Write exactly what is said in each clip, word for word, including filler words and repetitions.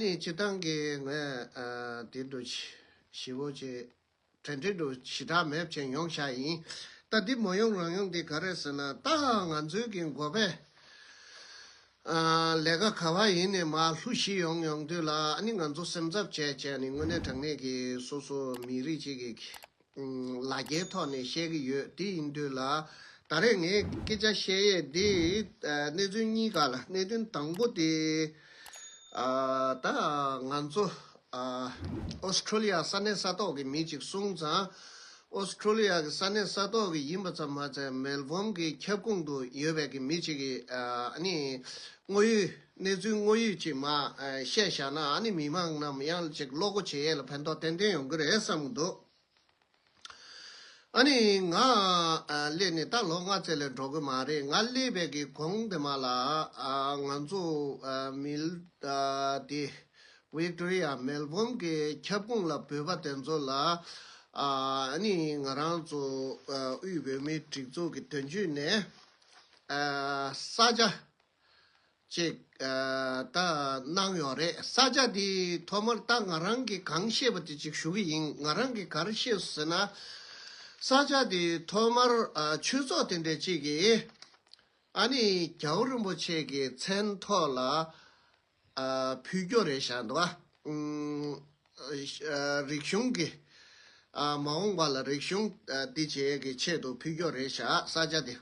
ནི་སྤྱིར་བཏང་གི་ངས་ཨ་དེ་འདྲ་ཞི་བོ་ཆེ་དྲན་འདྲེ་འདྲ་ཞེ་དྲག་མེད་ཅན་ཡོང་བཞག་ཡིན། ད་འདི་མ་ཡོང་རང་ཡོང་འདི་ག་རེ་ཟེར་ན། ད་ང་ཚོའི་གི་འགོ་པས་ཨ་ལས་ཀ་ག་བ་ཡིན་ནས་མར་ལྷུ་ཞི་ཡོང་ཡོང་དུས་ལ། ཨ་ནི་ང་ཚོ་སེམས་འཚབ་བྱས་བྱས་ནས་དངོས་གནས་དྲང་གནས་ཀྱི་སོ་སོ་མི་རིགས་གཅིག་གི་ལ་རྒྱའི་ཐོག་ནས་བཤད་ཀྱི་ཡོད། དེ་ཡིན་དུས་ལ་ད་རེས་ངས་སྐད་ཆ་བཤད་ཡས་འདི་ཨ་གནད་དོན་གཉིས་ཀ་ལ། གནད་དོན་དང་པོ་དེ་ཨ་ད་ང་ཚོ་ཨ་ཨོ་སི་ཁྲུ་ལི་ཡ་ས་གནས་ས་ཐོག་གི་མི་ཅིག་སོང་ཙང་། ཨོ་སི་ཁྲུ་ལི་ཡ་གི་ས་གནས་ས་ཐོག་གི་ཡིན་པ་ཙམ་མ་ཚད་མེལ་བོན་གྱི་ཁྱབ་ཁོངས་དུ་ཡོད་པའི་གི་མི་ཅིག་གིས་ཨ་ནི་དངོས་ཡོད་གནས་ཚུལ་དངོས་ཡོད་ཅིག་མར་ཨ་བཤད་བཞག་ན། ཨ་ནི་མི་མང་རྣམས་ཡང་ཅིག་བློ་སྒོ་འབྱེད་ཡས་ལ་ཕན་ཐོགས་ཏན་ཏན་ཡོང་གི་རེད་བསམ་གྱི་འདུག། ཨ་ནི་ང་ཨ་སླེབས་ནས་ད་ལོ་ལྔ་ཙམ་ལས་འགྲོ་གི་མ་རེད། ང་སླེབས་པའི་གི་གོང་དེ་མ་ལ་ཨ་ང་ཚོ་ཨ་མི་ཨ་དེ་ཝིག་ཏོ་རི་ཡ་མེལ་བོན་གྱི་ཁྱབ་ཁོངས་ལ་བོད་པ་དེ་ཚོ་ལ་ཨ་ནི་ང་རང་ཚོ་ཨ་དབུས་བོད་མིའི་སྒྲིག་འཛུགས་ཀྱི་དོན་གཅོད་ནས་ཨ་ས་ཆ་ཅིག་ཨ་ད་གནང་ཡོད་རེད། ས་ཆ་དེ་ཐོག་མར་ད་ང་རང་གིས་གང་ཤེས་པ་དེ་ཅིག་ཞུ་གི་ཡིན། ང་རང་གིས་ག་རེ་ཤེས་སོང་ཟེར་ན། ས་ཆ་དེ་ཐོག་མར་ཨ་ཆོས་ཚོགས་དེ་འདྲ་ཅིག་གིས་ཨ་ནི་རྒྱལ་བ་རིན་པོ་ཆེ་གི་མཚན་ཐོག་ལ་ཨ་ཕུལ་རྒྱུ་རེད་བཞག་འདུག་བ། ཨུམ་ཨ་རིག་གཞུང་གི་ཨ་མ་འོངས་པ་ལ་རིག་གཞུང་ཨ་འདི་བྱེད་ཀྱི་ཆེད་དུ་ཕུལ་རྒྱུ་རེད་བཞག་ས་ཆ་དེ།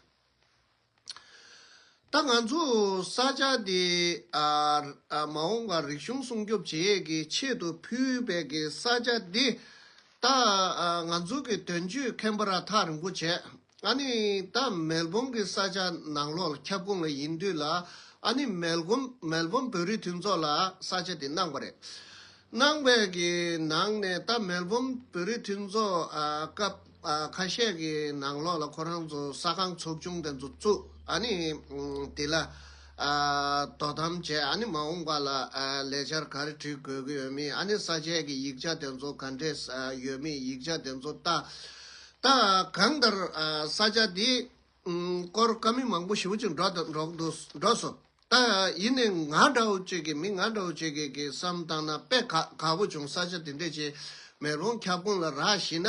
ད་ང་ཚོ་ས་ཆ་འདི་ཨ་ཨ་མ་འོངས་པར་རིག་གཞུང་སྲུང་སྐྱོབ་བྱེད་ཡས་ཀྱི་ཆེད་དུ་ཕུལ་བའི་གི་ས་ཆ་འདི་ད་ཨ་ང་ཚོ་གི་དོན་གཅོད་ཁེན་བྷ་ར་ཐག་རིང་པོ་བྱས། ཨ་ནི་ད་མེལ་བོན་གྱི་ས་ཆ་ནང་ལོགས་ལ་ཁྱབ་ཁོངས་ལ་ཡིན་དུས་ལ། ཨ་ནི་མེལ་བོན་མེལ་བོན་བོད་རིགས་མཐུན་ཚོགས་ལ་ས་ཆ་དེ་གནང་བ་རེད། གནང་བའི་གི་ནང་ནས་ད་མེལ་བོན་བོད་རིགས་མཐུན་ཚོགས་ཨ་སྐབས་ཨ་ཁ་ཤས་ཀྱི་ནང་ལོགས་ལ་ཁོ་རང་ཚོ་ས་ཁང་ཚོགས་ཆུང་དེ་ཚོ་བཙུགས། ཨ་ནི་ཨུམ་དེ་ལ་ཨ་དོ་དམ་བྱས། ཨ་ནི་མ་འོངས་པ་ལ་ཨ་ལས་འཆར་ག་རེ་བྲིས་དགོས་ཀྱི་ཡོད་མེད། ཨ་ནི་ས་ཆའི་གི་ཡིག་ཆ་དེ་ཚོ་ག་འདྲས་ཨ་ཡོད་མེད། ཡིག་ཆ་དེ་ཚོ་ལྟ། ད་གང་ལྟར་ཨ་ས་ཆ་འདི་ཨུམ་སྐོར་བཀའ་མོལ་མང་པོ་ཞེ་པོ་ཅིག་འགྲོ་འགྲོ་འགྲོ་འགྲོ་སོང་། ད་ཡིན་ནའི་ང་འདྲ་བོ་ཅིག་གིས་མི་ང་འདྲ་བོ་ཅིག་གིས་གིས་བསམ་བཏང་ན་དཔེ་དགའ་དགའ་པོ་བྱུང་། ས་ཆ་དེ་འདྲས་ཅིག་མེལ་བོན་ཁྱབ་ཁོངས་ལ་རག་ཤེ་ན།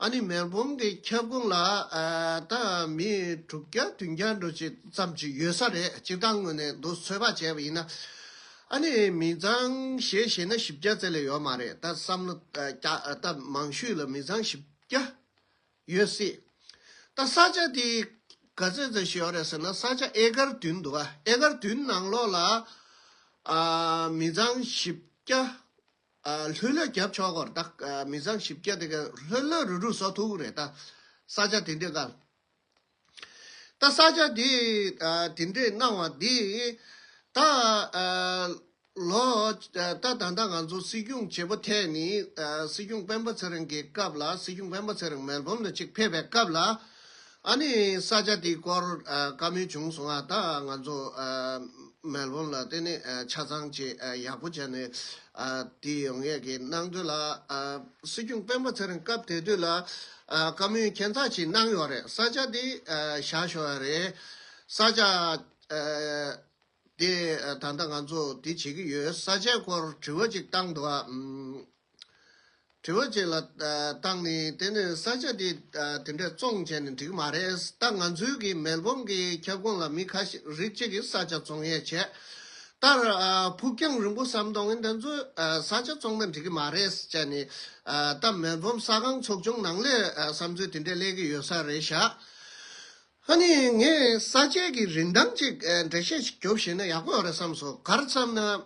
ཨ་ནི་མེལ་བོན་གྱི་ཁྱབ་ཁོངས་ལ་ཨ་ད་མི་དྲུག་བརྒྱ་བདུན་བརྒྱ་འགྲོ་ཅིག་ཙམ་ཅིག་ཡོད་ས་རེད། སྤྱིར་བཏང་ངོས་ནས་འདུག་ཚོད་དཔག་བྱས་པ་ཡིན་ན། ཨ་ནི་མི་ཚང་བཞེས་བཞེས་ན་བཞི་བརྒྱ་ཙམ་ལས་ཡོད་མ་རེད། ད་བསམ་བློ་ཨ་བརྒྱ་ཨ་ད་མང་ཤོས་ལ་མི་ཚང་བཞི་བརྒྱ་ཡོད་སྲིད། ད་ས་ཆ་དེ་ག་ཚོད་ཙམ་ཞིག་ཡོད་རེད་ཟེར་ན། ས་ཆ་ཨེ་ཀར་བདུན་འདུག་ཨ། ཨེ་ཀར་བདུན་ནང་ལོགས་ལ་ཨ་མི་ཚང་བཞི་བརྒྱ་ཨ་ལྷོད་ལྷོད་བརྒྱབ་ཆོག་གོ། ད་ཨ་མི་ཚང་བཞི་བརྒྱ་དེ་ག་ལྷོད་ལྷོད་རུ་རུ་བཟོ་ཐུབ་ཀྱི་རེད། ད་ས་ཆ་དེ་འདྲའི་སྒང་། ད་ས་ཆ་འདི་ཨ་དེ་འདྲས་གནང་བ་འདི་ད་ཨ་ལོ་ཨ་ད་ད་ལྟ་ང་ཚོ་སྲིད་སྐྱོང་བྱེད་པོ་ཐད་ནི་ཨ་སྲིད་སྐྱོང་སྤེན་པ་ཚེ་རིང་གི་སྐབས་ལ། སྲིད་སྐྱོང་སྤེན་པ་ཚེ་རིང་མེལ་བོན་ལ་ཅིག་ཕེབས་པའི་སྐབས་ལ། ཨ་ནི་ས་ཆ་དེའི་སྐོར་ཨ་བཀའ་མོལ་བྱུང་སོང་། ཨ་ད་ང་ཚོ་ཨ་མེལ་བོན་ལ་དེ་ནི་ཨ་ཆ་ཚང་ཅིག་ཨ་ཡག་པོ་བྱས་ནས་ཨ་དེ་ཡོང་ཡས་ཀྱི་གནང་དུས་ལ། ཨ་སྲིད་སྐྱོང་སྤེན་པ་ཚེ་རིང་སྐབས་དེ་དུས་ལ་ཨ་བཀའ་མོལ་ཁྱད་མཚར་ཅིག་གནང་ཡོད་རེད། ས་ཆ་དེ་ཨ་བཞག་ཤོག་ཡ་རེད། ས་ཆ་ཨ་དེ་ཨ་ད་ལྟ་ང་ཚོ་དེ་བྱེད་ཀྱི་ཡོད། ས་ཆའི་སྐོར་དྲི་བ་ཅིག་བཏང་འདུག་ཨ། ཨམ། དྲི་བ་ཅིག་ལ་ཨ་བཏང་ནས། དེ་ནས་ས་ཆ་དེ་ཨ་དེ་འདྲས་བཙོང་བྱས་ནས་འགྲིག་གི་མ་རེད། ད་ང་ཚོའི་གི་མེལ་བོན་གི་ཁྱབ་ཁོངས་ལ་མི་ཁ་ཤས་རིགས་གཅིག་གིས་ས་ཆ་བཙོང་ཡས་བྱས། ད་ཨ་ཕུགས་རྒྱང་རིང་པོ་བསམ་གཏོང་མཁན་དེ་ཚོས་ཨ་ས་ཆ་བཙོང་ན་འགྲིག་གི་མ་རེད་བྱས་ནས། ཨ་ད་མེལ་བོན་ས་ཁང་ཚོགས་ཆུང་ནང་ལས་ཨ་བསམ་ཚུལ་དེ་འདྲས་སླེབས་ཀྱི་ཡོད་ས་རེད་ཤག། ཨ་ནི་ངས་ས་ཆའི་གི་རིན་ཐང་ཅིག་ཨ་འགྲེལ་བཤད་ཅིག་རྒྱོབ་ཤེས་ན་ཡག་པོ་ཡོད་རེད་བསམ་སོང་། ག་རེ་བསམ་ན།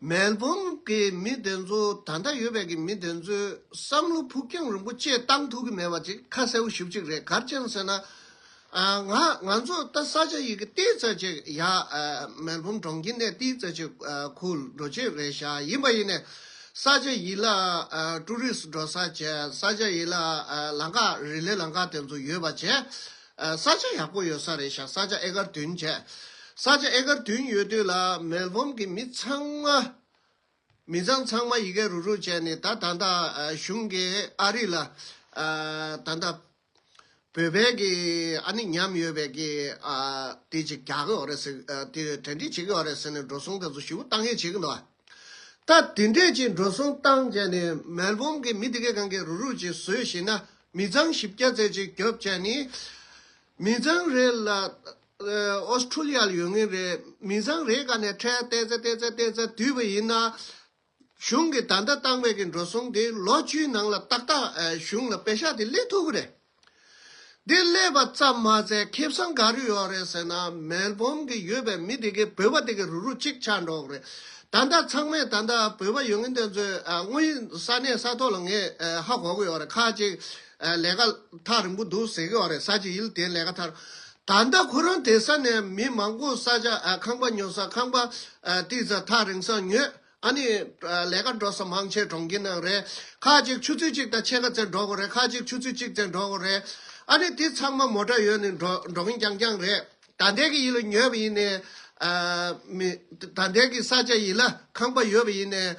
མེལ་བོན་གྱི་མི་དེ་ཚོ། ད་ལྟ་ཡོད་པའི་གི་མི་དེ་ཚོའི་བསམ་བློ་ཕུགས་རྒྱང་རིང་པོ་བཅས་བཏང་ཐུབ་ཀྱི་མེད་པ་ཅིག་ཁ་གསལ་པོ་ཞེ་པོ་ཅིག་རེད། ག་རེ་བྱས་ཟེར་ན། ཨ་ང་ང་ཚོ་ད་ས་ཆ་ཡི་གེ་ཏིས་ཙམ་ཅིག་ཡ་ཨ་མེལ་བོན་གྲོང་ཁྱེར་ནས་ཏིས་ཙམ་ཅིག་ཨ་ཁུལ་འགྲོ་ཆེད་རེད་ཤག། ཡིན་པ་ཡིན་ནས་ས་ཆ་ཡི་ལ་ཨ་ཊུ་རི་སི་འགྲོ་ས་བྱས། ས་ཆ་ཡི་ལ་ཨ་ལམ་ཁ་རི་ལི་ལམ་ཁ་དེ་ཚོ་ཡོད་པ་བྱས། ཨ་ས་ཆ་ཡག་པོ་ཡོད་ས་རེད་ཤག། ས་ཆ་ཨེ་ཀར་བདུན་བྱས། ས་ཆ་ཨེ་ཀར་བདུན་ཡོད་དུས་ལ་མེལ་བོན་གྱི་མི་ཚང་མ། མི་ཚང་ཚང་མ་ཡི་གེ་རུག་རུག་བྱས་ནས། ད་ད་ལྟ་ཨ་གཞུང་གིས་ཨ་རི་ལ་ཨ་ད་ལྟ་བོད་པའི་གི་ཨ་ནི་ཉམས་ཡོད་པའི་གི་ཨ་དེ་ཅིག་རྒྱག་གི་ཡོད་རེད་ཟེར། ཨ་དེ་གྲ་སྒྲིག་བྱེད་ཀྱི་ཡོད་རེད་ཟེར་ནས་འགྲོ་སོང་དེ་ཚོ་ཞེ་པོ་བཏང་ཡས་བྱེད་ཀྱི་འདུག། ད་དེ་འདྲས་ཅིག་འགྲོ་སོང་བཏང་བྱས་ནས་མེལ་བོན་གྱི་མི་དེ་གའི་སྒང་གའི་རུག་རུག་ཅིག་བཟོས་ཤེ་ན། མི་ཚང་བཞི་བརྒྱ་ཙམ་ཅིག་རྒྱོབ་བྱས་ནས། མི་ཚང་རེ་ལ་ཨོ་སི་ཁྲུ་ལི་ཡ་ལ་ཡོད་མཁན་རེད། མི་ཚང་རེའི་སྒང་ནས་ཁྲལ་ཏོག་ཙམ་ཏོག་ཙམ་ཏོག་ཙམ་བསྡུས་པ་ཡིན་ན། གཞུང་གིས་ད་ལྟ་བཏང་བའི་གི་འགྲོ་སོང་དེ་ལོ་བཅུའི་ནང་ལ་ཏག་ཏག་ཨ་གཞུང་ལ་པེ་ཤག་དེ་སླེབས་ཐུབ་ཀྱི་རེད། འདི་སླེབས་པ་ཙམ་མ་ཟད་ཁེ་བཟང་ག་རེ་ཡོད་རེད་ཟེར་ན། མེལ་བོན་གྱི་ཡོད་པའི་མི་དེ་གའི་བོད་པ་དེ་གའི་རུག་རུག་གཅིག་ཆགས་འགྲོ་གི་རེད། ད་ལྟ་ཚང་མས་ད་ལྟ་བོད་པ་ཡོད་མཁན་དེ་ཚོས་ཨ་དངོས་ཡོད་ས་གནས་ས་ཐོག་ལ་ངས་ཨ་ཧ་གོ་གི་ཡོད་རེད། ཁ་ཅིག་ཨ་ལས་ཀ་ཐག་རིང་པོ་འདུག་ཟེར་གི་ཡོད་རེད། ས་ཆ་ཡིལ་དེ་ལས་ཀ་ཐག་ད་ལྟ་ཁོ་རང་དེ་ས་ནས་མི་མང་པོ་ས་ཆ་ཨ་ཁང་པ་ཉོ་ས། ཁང་པ་ཨ་ཏི་ཙ་ཐག་རིང་ས་ཉོས། ཨ་ནི་ལས་ཀ་འགྲོ་ས་མང་ཆེ་གྲོང་ཁྱེར་ནང་རེད། ཁ་ཅིག་ཆུ་ཚོད་གཅིག་དང་ཕྱེད་ཀ་ཙམ་འགྲོ་དགོས་རེད། ཁ་ཅིག་ཆུ་ཚོད་གཅིག་ཙམ་འགྲོ་དགོས་རེད། ཨ་ནི་དེ་ཚང་མ་མོ་ཊ་ཡོད་ནི་འགྲོ་འགྲོ་མཁན་རྐྱང་རྐྱང་རེད། ད་ལྟའི་གི་ཡིད་ལ་ཉོས་པ་ཡིན་ནའི་ཨ་མི་ད་ལྟའི་གི་ས་ཆ་ཡིད་ལ་ཁང་པ་ཡོད་པ་ཡིན་ནའི་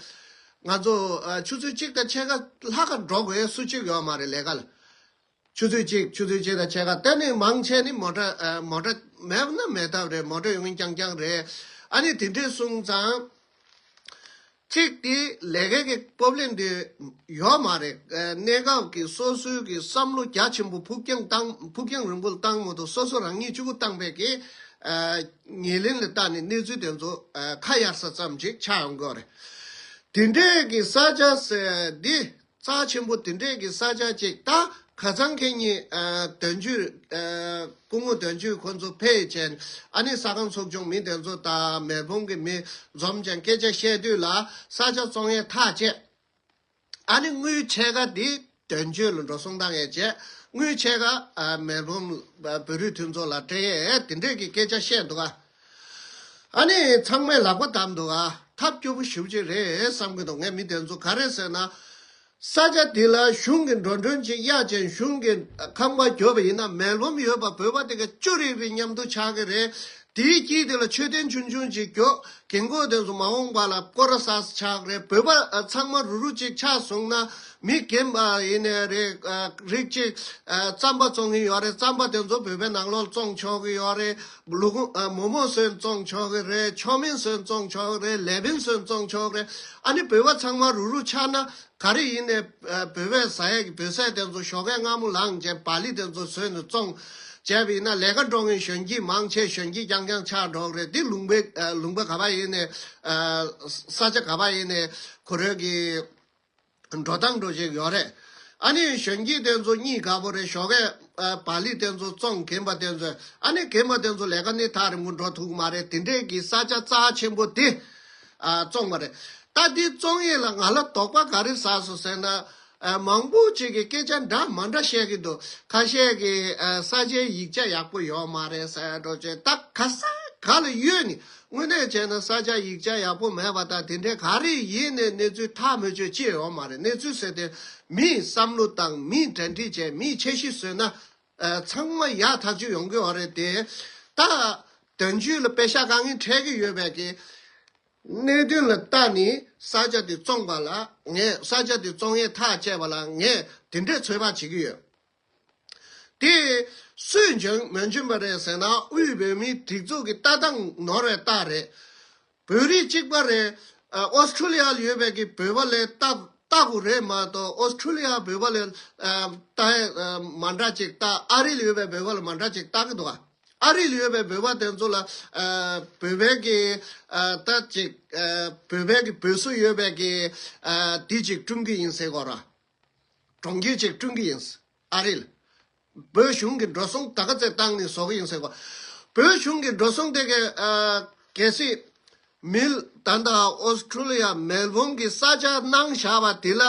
ང་ཚོ་ཨ་ཆུ་ཚོད་གཅིག་དང་ཕྱེད་ཀ་ལྷག་ག་འགྲོ་དགོས་སུ་གཅིག་ཡོད་མ་རེད་ལས་ཀ་ལ། ཆུ་ཚོད་གཅིག་ཆུ་ཚོད་གཅིག་དང་ཕྱེད་ཀ། དེ་ནི་མང་ཆེ་ནི་མོ་ཊ་ཨ་མོ་ཊ་མེད་ན་མེད་ཐབས་རེད། མོ་ཊ་ཡོང་མཁན་རྐྱང་རྐྱང་རེད། ཨ་ནི་དེ་འདྲས་སོང་ཙང་། གཅིག་དེ་ལས་ཀའི་གི་པོབ་ལེམ་དེ་ཡོད་མ་རེད། ཨ་གནས་སྐབས་ཀྱི་སོ་སོའི་གི་བསམ་བློ་རྒྱ་ཆེན་པོ་ཕུགས་རྒྱང་བཏང་ཕུགས་རྒྱང་རིང་པོ་བཏང་མ་གཏོགས། སོ་སོ་རང་ཉིད་གཅིག་པུ་བཏང་པའི་གི་ཨ་ཉེར་ལེན་ལ་བལྟས་ནས་གནས་ཚུལ་དེ་ཚོ་ཨ་ཁ་གཡར་ས་ཙམ་ཅིག་ཆགས་ཡོང་གི་ཡོད་རེད། དེ་འདྲས་ཀྱི་ས་ཆ་ཟེར་འདི་རྩ་ཆེན་པོ་དེ་འདྲས་ཀྱི་ས་ཆ་ཅིག་ད་ཁ་སང་ཁེ་ཉིན་ཨ་དོན་གཅོད་ཨ་སྐུ་ངོ་དོན་གཅོད་ཁོ་ཚོ་ཕེབས་བྱས། ཨ་ནི་ས་ཁང་ཚོགས་ཆུང་མི་དེ་ཚོ་དང་མེལ་བོན་གྱི་མི་འཛོམས་བྱས་སྐད་ཆ་བཤད་དུས་ལ་ས་ཆ་བཙོང་ཡས་ཐག་བཅད། ཨ་ནི་དངུལ་ཕྱེད་ཀ་འདི་དོན་གཅོད་ལ་འགྲོ་སོང་བཏང་ཡས་བྱས། དངུལ་ཕྱེད་ཀ་ཨ་མེལ་བོན་བོད་རིགས་མཐུན་ཚོགས་ལ་སྤྲད་ཡས་དེ་འདྲས་ཀྱི་སྐད་ཆ་བཤད་འདུག་ག་ཨ་ནི་ཚང་མས་ལག་པ་བརྡབས་འདུག་ག་ཐབས་སྐྱོ་པོ་ཞེ་པོ་ཅིག་རེད་བསམ་གྱི་འདུག་ངས་མི་དེ་ཚོ་ག་རེ་ཟེར་ན། ས་ཆ་འདི་ལ་གཞུང་གི་འགྲོ་གྲོན་ཅིག་གཡར་བྱས་གཞུང་གི་ཁང་པ་བརྒྱབ་པ་ཡིན་ན། མེལ་བོན་ཡོད་པ་བོད་པ་དེ་ག་བཅུ་རེ་རེ་མཉམ་དུ་ཆགས་ཀྱི་རེད། དེའི་དཀྱིལ་དེ་ལ་མཆོད་རྟེན་ཆུང་ཆུང་ཅིག་བརྒྱབ། རྒན་གོག་དེ་ཚོ་མ་འོངས་པ་ལ་སྐོར་ར་ཟ་ས་ཆགས་ཀྱི་རེད། བོད་པ་ཨ་ཚང་མ་རུག་རུག་ཅིག་ཆགས་སོང་ན། མི་རྒན་པ་ཡིན་ནའི་རེད། ཨ་རིགས་གཅིག་ཨ་རྩམ་པ་བཙོང་གི་ཡོད་རེད། རྩམ་པ་དེ་ཚོ་བོད་པའི་ནང་ལོགས་བཙོང་ཆོག་གི་ཡོད་རེད། ལུག་ཨ་མོག་མོག་སོན་བཙོང་ཆོག་གི་རེད། ཆོ་མིན་སོན་བཙོང་ཆོག་གི་རེད། ལེ་བིན་སོན་བཙོང་ཆོག་གི་རེད། ཨ་ནི་བོད་པ་ཚང་མ་རུག་རུག་ཆགས་ན། ག་རེ་ཡིན་ནའི་ཨ་བོད་པས་ཟ་ཡས་ཀྱི་བོད་ཟས་དེ་ཚོ་ཞོགས་ཀས་སྔ་མོ་ལངས་བྱས་བག་ལེབ་དེ་ཚོ་བཟོས་ནས་བཙོང་བྱས་པ་ཡིན་ན། ལས་ཀ་འགྲོ་མཁན་གཞོན་སྐྱེས་མང་ཆེ་གཞོན་སྐྱེས་རྐྱང་རྐྱང་ཆགས་འགྲོ་གི་རེད། འདི་ལུང་པའི་ཨ་ལུང་པ་ག་པར་ཡིན་ནའི་ཨ་ས་ཆ་ག་པར་ཡིན་ནའི་ཁོ་རང་གི་འགྲོ་སྟངས་འགྲོ་བཞིན་ཡོད་རེད། ཨ་ནི་གཞོན་སྐྱེས་དེ་ཚོ་གཉིད་དགའ་པོ་རེད། ཞོགས་ཀས་ཨ་བག་ལེབ་དེ་ཚོ་བཙོང་། རྒན་པ་དེ་ཚོས། ཨ་ནི་རྒན་པ་དེ་ཚོ་ལས་ཀ་ནི་ཐག་རིང་པོ་འགྲོ་ཐུབ་ཀྱི་མ་རེད། དེ་འདྲས་ཀྱི་ས་ཆ་རྩ་ཆེན་པོ་དེ་ཨ་བཙོང་བ་རེད། ད་འདི་བཙོང་ཡས་ལ་ང་ལ་དོགས་པ་ག་རེ་ཟ་སོང་ཟེར་ན། ཨ་མང་པོ་ཅིག་གིས་སྐད་ཆ་འདྲ་མ་འདྲ་བཤད་ཀྱི་འདུག་ཁ་ཤས་ཀྱིས་ཨ་ས་ཆའི་ཡིག་ཆ་ཡག་པོ་ཡོད་མ་རེད་ཟེར་འགྲོ་བྱས། ད་ག་ས་ག་ལ་ཡོད་ནི། དངོས་གནས་བྱས་ན་ས་ཆ་ཡིག་ཆ་ཡག་པོ་མེད་པ་དང་དེ་འདྲའི་ག་རེ་ཡིན་ནའི་གནས་ཚུལ་ཐག་མི་ཆོད་ཅི་ཡོད་མ་རེད། གནས་ཚུལ་ཟེར་དེ་མིའི་བསམ་བློ་དང་མིའི་གྲ་སྒྲིག་བྱས། མིའི་འཆར་གཞི་བཟོས་ན་ཨ་ཚང་མ་ཡག་ཐག་ཆོད་ཡོང་གི་ཡོད་རེད་དེ། ད་དོན་གཅོད་ལ་པེ་ཤག་དཀའ་ངལ་འཕྲད་ཀྱི་ཡོད་པའི་གི་གནད་དོན་ལ་ལྟ་ནས་ས་ཆ་དེ་བཙོང་པ་ལ་ངས། ས་ཆ་དེ་བཙོང་ཡས་ཐག་བཅད་པ་ལ་ངས་དེ་འདྲའི་ཚོད་དཔག་བྱེད་ཀྱི་ཡོད། དེ་སུས་འཇོན་མ་འཇོན་པ་རེད་ཟེར་ན། དབུས་བོད་མིའི་སྒྲིག་འཛུགས་ཀྱི་ལྟ་སྟངས་ནོར་བའི་རྟགས་རེད། བོད་རིགས་གཅིག་པ་རེད། ཨ་ཨོ་སི་ཁྲུ་ལི་ཡ་ལ་ཡོད་པའི་གི་བོད་པ་ལས་ལྟ་ལྟ་དགོས་རེད་མ་གཏོགས། ཨོ་སི་ཁྲུ་ལི་ཡ་བོད་པ་ལས་ཨ་ལྟ་ཨ་མ་འདྲ་ཅིག་ལྟ། ཨ་རི་ལ་ཡོད་པའི་བོད་པ་ལ་མ་འདྲ་ཅིག་ལྟ་གི་འདུག་ག་ཨ་རི་ལ་ཡོད་པའི་བོད་པ་དེ་ཚོ་ལ་ཨ་བོད་པའི་གི་ཨ་ལྟ་ཅིག་ཨ་བོད་པའི་གི་བོད་སུ་ཡོད་པའི་གི་ཨ་དེ་ཅིག་སྐྲུན་གི་ཡིན་ཟེར་གོ་ར། གྲོང་ཁྱེར་ཅིག་བསྐྲུན་གྱི་ཡིན། ཨ་རི་ལ། བོད་གཞུང་གི་འགྲོ་སོང་ད་ག་ཚད་བཏང་ནས་བཟོ་གི་ཡིན་ཟེར་གོ། བོད་གཞུང་གི་འགྲོ་སོང་དེ་གའི་ཨ་གལ་སྲིད་མི་ད་ལྟ་ཨོ་སི་ཁྲུ་ལི་ཡ་མེལ་བོན་གྱི་ས་ཆ་གནང་བཞག་པ་དེ་ལ་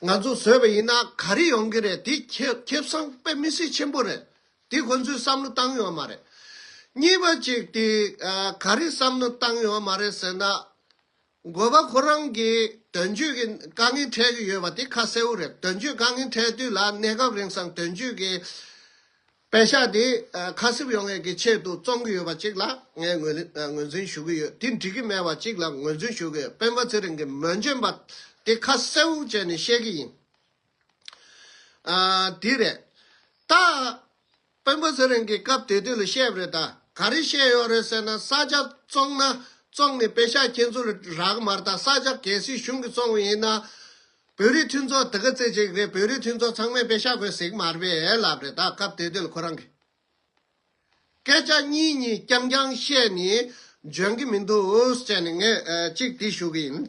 ང་ཚོ་བཟོས་པ་ཡིན་ན་ག་རེ་ཡོང་གི་རེད། དེ་ཁེ་ཁེ་བཟང་དཔེ་མི་སྲིད་ཆེན་པོ་རེད། དེ་ཁོ་ཚོས་བསམ་བློ་བཏང་ཡོད་མ་རེད། གཉིས་པ་གཅིག་དེ་ཨ་ག་རེ་བསམ་བློ་བཏང་ཡོད་མ་རེད་ཟེར་ན། འགོ་པ་ཁོ་རང་གིས་དོན་གཅོད་ཀྱི་དཀའ་ངལ་འཕྲད་ཀྱི་ཡོད་པ་དེ་ཁ་གསལ་པོ་རེད། དོན་གཅོད་དཀའ་ངལ་འཕྲད་དུས་ལ་གནས་སྐབས་རིང་སང་དོན་གཅོད་ཀྱི་པེ་ཤག་དེ་ཨ་ཁ་གསབ་ཡོང་ཡས་ཀྱི་ཆེད་དུ་བཙོང་གི་ཡོད་པ་གཅིག་ལ་ངས་ངོས་ལེན་ཨ་ངོས་འཛིན་ཞུ་གི་ཡོད། དེ་འགྲིག་གི་མེད་པ་གཅིག་ལ་ངོས་འཛིན་ཞུ་གི་ཡོད། སྤེན་པ་ཚེ་རིང་གི་མ་འཇོན་པ་དེ་ཁ་གསལ་པོ་བྱས་ནས་བཤད་ཀྱི་ཡིན། ཨ་དེ་རེད། ད་སྤེན་པ་ཚེ་རིང་གིས་སྐབས་དེ་དུས་ལ་བཤད་པ་རེད། ད་ག་རེ་བཤད་ཡོད་རེད་ཟེར་ན། ས་ཆ་བཙོང་ན་ བཙོང་ནས་པེ་ཤག་ཁྱེད་ཚོ་ལ་རག་མ་རེད། ད་ས་ཆ་གལ་སྲིད་གཞུང་གིས་བཙོང་བ་ཡིན་ན། བོད་རིགས་མཐུན་ཚོགས་དེ་ག་ཚད་ཅིག་རེད། བོད་རིགས་མཐུན་ཚོགས་ཚང་མས་པེ་ཤག་དགོས་ཟེར་གི་མ་རེད་པས་ལབ་རེད། ད་སྐབས་དེ་དུས་ལ་ཁོ་རང་གིས་སྐད་ཆ་གཉིས་གཉིས་རྐྱང་རྐྱང་བཤད་ནས་འཇོན་གི་མི་འདུག་ཟེར་ནས་ངས་ཨ་གཅིག་འདི་ཞུ་གི་ཡིན།